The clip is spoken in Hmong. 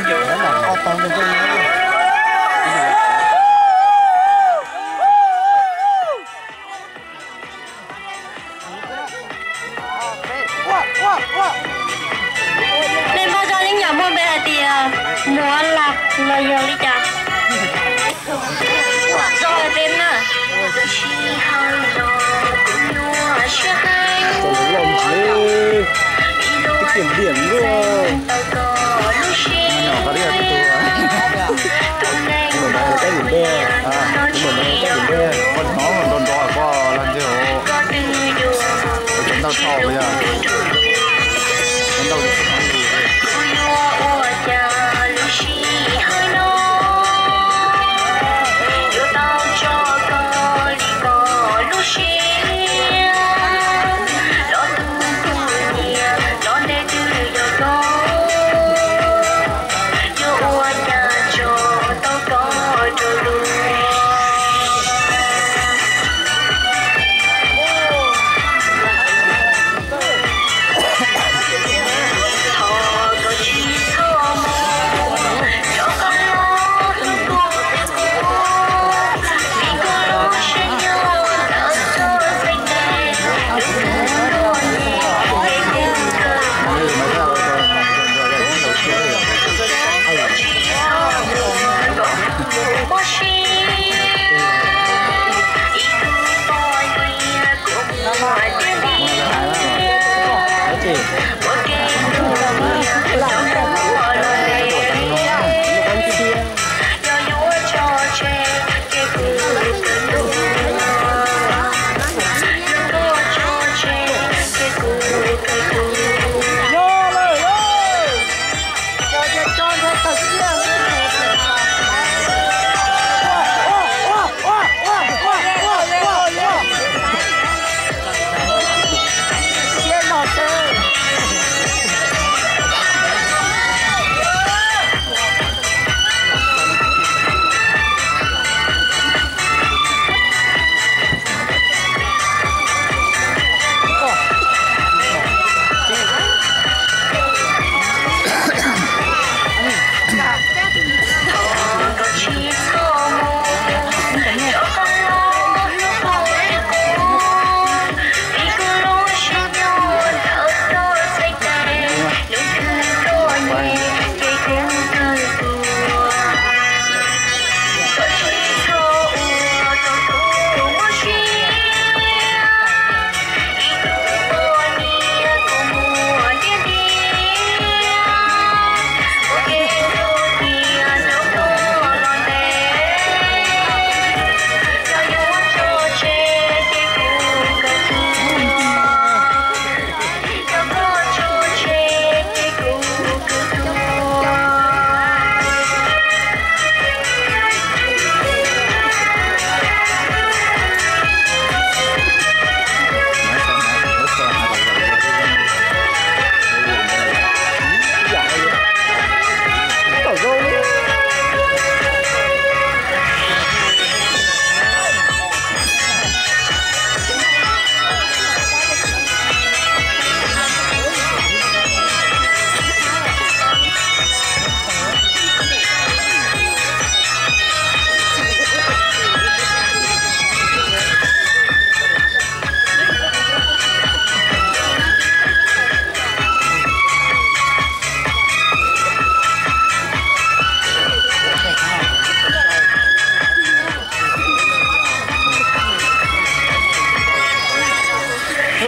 Nej npaj zog yeej yam muaj npe hais tias muab laj los yog li cas? Zoo hais tias na. Tib pliam pliam luaj. Koj ib tug, tus ntawd kab yim npe, tus ntawd kab yim npe, koj hnov nrov nrov koj los ntseg os. Cov ntau tshaj yog, cov ntau.